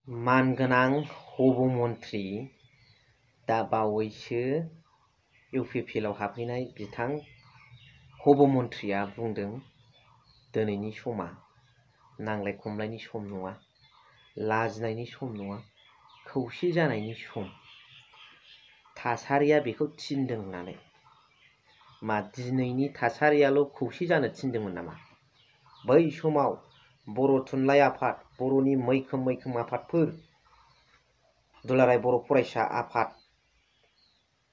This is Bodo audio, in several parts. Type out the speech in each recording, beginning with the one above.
मानगोनां हबु मन्थ्रि दा बावैसो इउपिपिएलआव हाबहैनाय बिथां हबु मन्थ्रिया बुंदों दिनैनि समा नांलाय खमलायनि सम नङा, लाजिनायनि सम नङा, खौसे जानायनि सम। थासारिया बेखौ थिनदों होननानै। मा दिनैनि थासारियाल' खौसे जानो थिनदोंमोन नामा? बै समाव बर' थुनलाइ आफाद, बर'नि मैखोम आफादफोर, दुलाराय बर' फरायसा आफाद,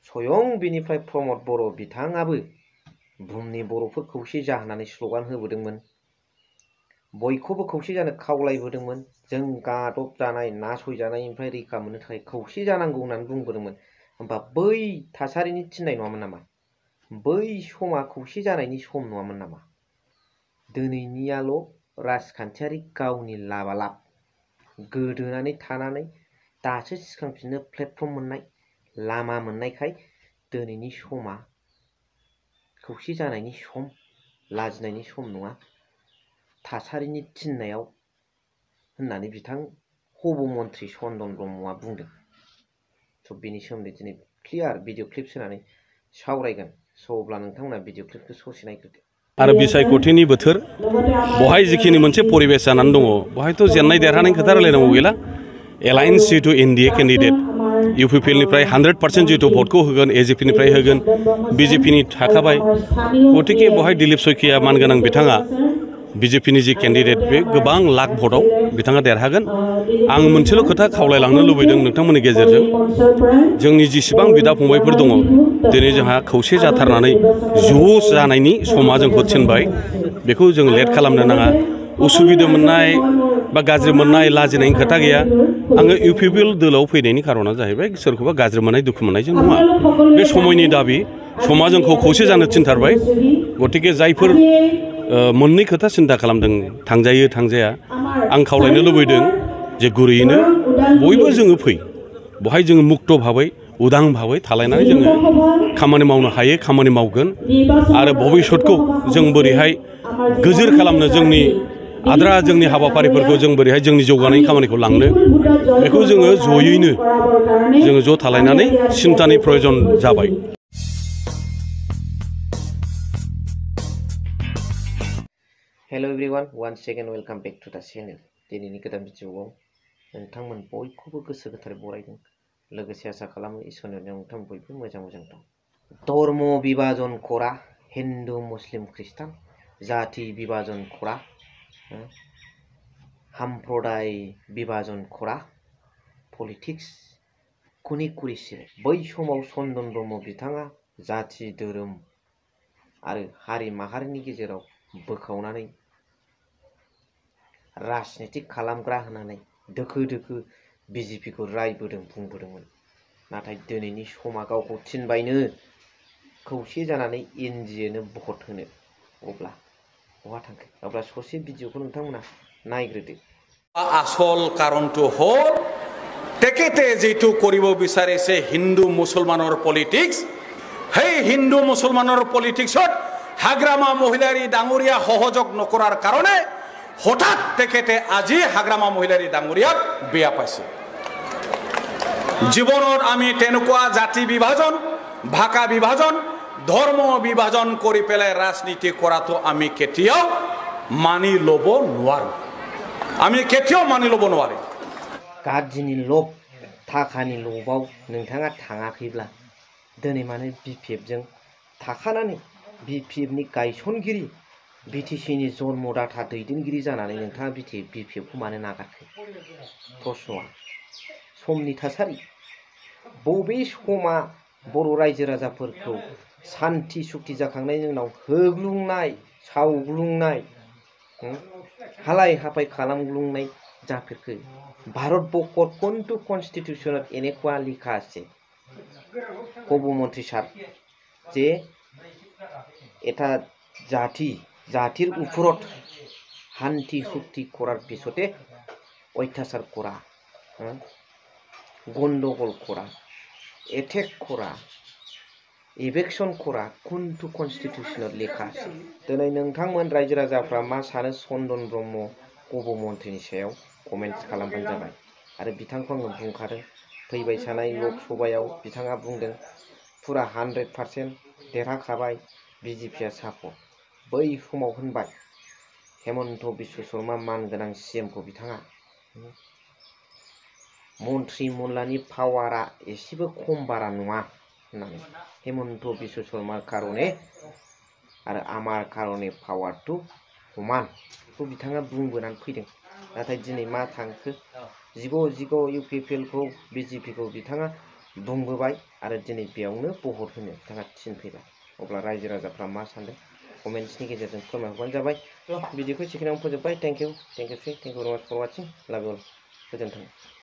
स्वयं बिनिफ्राय प्रमद बर' बिथाङाबो बुहुमनि बर'फोर खौसे जा होननानै स्ल'गान होबोदोंमोन। बयखौबो खौसे जानो खावलायबोदोंमोन। जों गादब जानाय, नासयजानायनिफ्राय रैखा मोननो थाखाय खौसे जानांगौ होननानै बुंबोदोंमोन। होमबा बै थासारिनि थिननाय नङामोन नामा? बै समा खौसे जानायनि सम नङामोन नामा? दिनैनियाल' राजखान्थियारि गावनि लाबालाब गोदोनानै थानानै दासो सिखांफिननो प्लेटफर्म मोननाय, लामा मोननायखाय दिनैनि समा खौसे जानायनि सम, लाजिनायनि सम नङा, थासारिनि थिननायाव होननानै बिथां हबु मन्थ्रि चन्दन ब्रह्मआ बुंदों। स' बेनि सोमोन्दै दिनै क्लियार भिडिअ क्लिप्स होनानै सावरायगोन। स' अब्ला नोंथांमोना भिडिअ क्लिपखौ ससे नायग्रोदो। आरो बिसायख'थिनि बोथोर बहाय जिखिनि मोनसे परिबेस जानानै दङ, बहायथ' जेननाय देरहानायनि खोथा रायलायनांगौ गैला। एलायन्स जिथु एनडिए केन्डिडेट इउपिपिएलनिफ्राय 100% जिथु भटखौ होगोन, एजिपिनिफ्राय होगोन, बिजेपिनि थाखाबाय। गतिके बहाय दिलीप शइकिया मानगोनां बिथाङा बिजेपिनि जि केन्डिडेट, बे गोबां लाख भटआव बिथाङा देरहागोन। आं मोनसेल' खोथा खावलायलांनो लुबैदों नोंथांमोननि गेजेरजों, जोंनि जिसिबां बिदा फंबायफोर दङ, दिनै जोंहा खौसे जाथारनानै ज' जानायनि समा जोंखौ थिनबाय। बेखौ जों लेट खालामनो नाङा। उसुबिदा मोननाय बा गाज्रि मोननाय, लाजिनायनि खोथा गैया। आङो इउपिपिएल दोलोआव फैनायनि खारना जाहैबाय सोरखौबा गाज्रि मोननाय, दुखु मोननायजों नङा। बे समयनि दाबि, समा जोंखौ खौसे जानो थिनथारबाय। गतिके जायफोर मोननै खोथा सिन्था खालामदों, थांजायो थांजाया, आं खावलायनो लुबैदों जे गुरैयैनो बयबो जोङो फै। बहाय जोङो मुक्त भाबै, उदां भाबै थालायनानै जोङो खामानि मावनो हायो, खामानि मावगोन। आरो भबिष्यतखौ जों बोरैहाय गोजोर खालामनो, जोंनि आद्रा जोंनि हाबाफारिफोरखौ जों बोरैहाय जोंनि जौगानायनि खामानिखौ लांनो, बेखौ जोङो जयैनो जोङो ज' थालायनानै सिन्तानि प्रयजन जाबाय। Hello' everyone, one second welcome back to the channel. दिनैनि गोदान भिडिअआव नोंथांमोन बयखौबो गोसो गोथारै बरायदों। लोगोसे आसा खालामो इसोरनि अननायाव नोंथांमोन बयबो मोजां दं। धर्म बिभाजन खरा, हिन्दु मुस्लिम ख्रिस्टान, जाति बिभाजन खरा, हाम्प्रदाय बिभाजन खरा, पलिटिक्स कुनि कुरिसे। बै समाव चन्दन ब्रह्म बिथाङा जाति, धोरोम आरो हारि माहारिनि गेजेराव बोखावनानै राजनिति खालामग्रा होननानै दोखो दोखो बिजेपिखौ रायबोदों, बुंबोदोंमोन। नाथाय दिनैनि समा गावखौ थिनबायनो खौसे जानानै एनडिएनो भट होनो। अब्ला बहा थांखो? अब्ला ससे भिडिअखौ नोंथांमोना नायग्रोदो। আসল কাৰণটো হ'ল তেখেতে যেটো কৰিব বিচাৰিছে হিন্দু মুছলমানৰ পলিটিক্স, সেই হিন্দু মুছলমানৰ পলিটিক্সত হাগ্ৰামা মহিলাৰী ডাঙৰীয়া সহযোগ নকৰাৰ কাৰণে হঠাৎ তেখেতে আজি হাগ্ৰামা মহিলাৰী ডাঙৰীয়াক বিয়া পাইছে। জীৱনত আমি তেনেকুৱা জাতি বিভাজন, ভাষা বিভাজন, ধৰ্ম বিভাজন কৰি পেলাই ৰাজনীতি কৰাটো আমি কেতিয়াও মানি ল'ব নোৱাৰোঁ। আমি কেতিয়াও মানি ল'ব নোৱাৰিম। गाज्रिनि लब, थाखानि लबाव नोंथाङा थाङाखैब्ला दिनै मानो बिपिएफजों थाखानानै बिपिएफनि गायसनगिरि, बिटिसिनि जन्मदाता दैदेनगिरि जानानै नोंथाङा बिपिएफखौ मानो नागारखो? प्रश्नआ समनि थासारि। बबे समा बर' रायजो राजाफोरखौ सान्थि सुक्ति जाखांनायनि उनाव होग्लुंनाय, सावग्लुंनाय, हालाय हाफाय खालामग्लुंनाय जाफेरखो? भारतबर्षर कोनटू कन्स्टिट्यूशनत এনেকুৱা লিখা আছে হবু মন্ত্রী সাহেব যে এটা জাতির উপরত শান্তি চুক্তি করার পিছতে অত্যাচার করা, গন্ডগোল করা, এটেক করা, इभेक्शन करा कोनटू कन्स्टिट्यूशनत लेखा আছে? दिनै नोंथांमोन रायजो राजाफ्रा मा सानो चन्दन ब्रह्म हबु मन्थ्रिनि सायाव कमेन्ट्स खालामबानो जाबाय। आरो बिथांखौ आङो बुंखादों फैबाय थानाय लकसभायाव बिथाङा बुंदों फुरा 100% देरहाखाबाय बिजेपिआ सापर्ट बै समाव होनबाय हेमन्त बिश्व शर्मा मानगोनां सीएमखौ बिथाङा मन्त्रि मनलानि पावारा एसेबो खम बारा नङा होननानै हेमन्त बिश्व शर्मार कारणे आरो आमार कारणे पावार टु समान बेखौ बिथाङा बुंबोनानै फैदों नाथाय दिनै मा थांखो जिग' इउपिपिएल खौ बिजेपिखौ बिथाङा बुंबोबाय आरो दिनै बेयावनो भट होनो बिथाङा थिनफैबाय अब्ला रायजो राजाफ्रा मा सानदों कमेन्ट्सनि गेजेरजों फोरमायहरबानो जाबाय भिडिअखौ सेकेन्डआव फोजोबबाय थेंक इउ भेरि माच फर वाचिं लाभ इउ अल गोजोन्थों।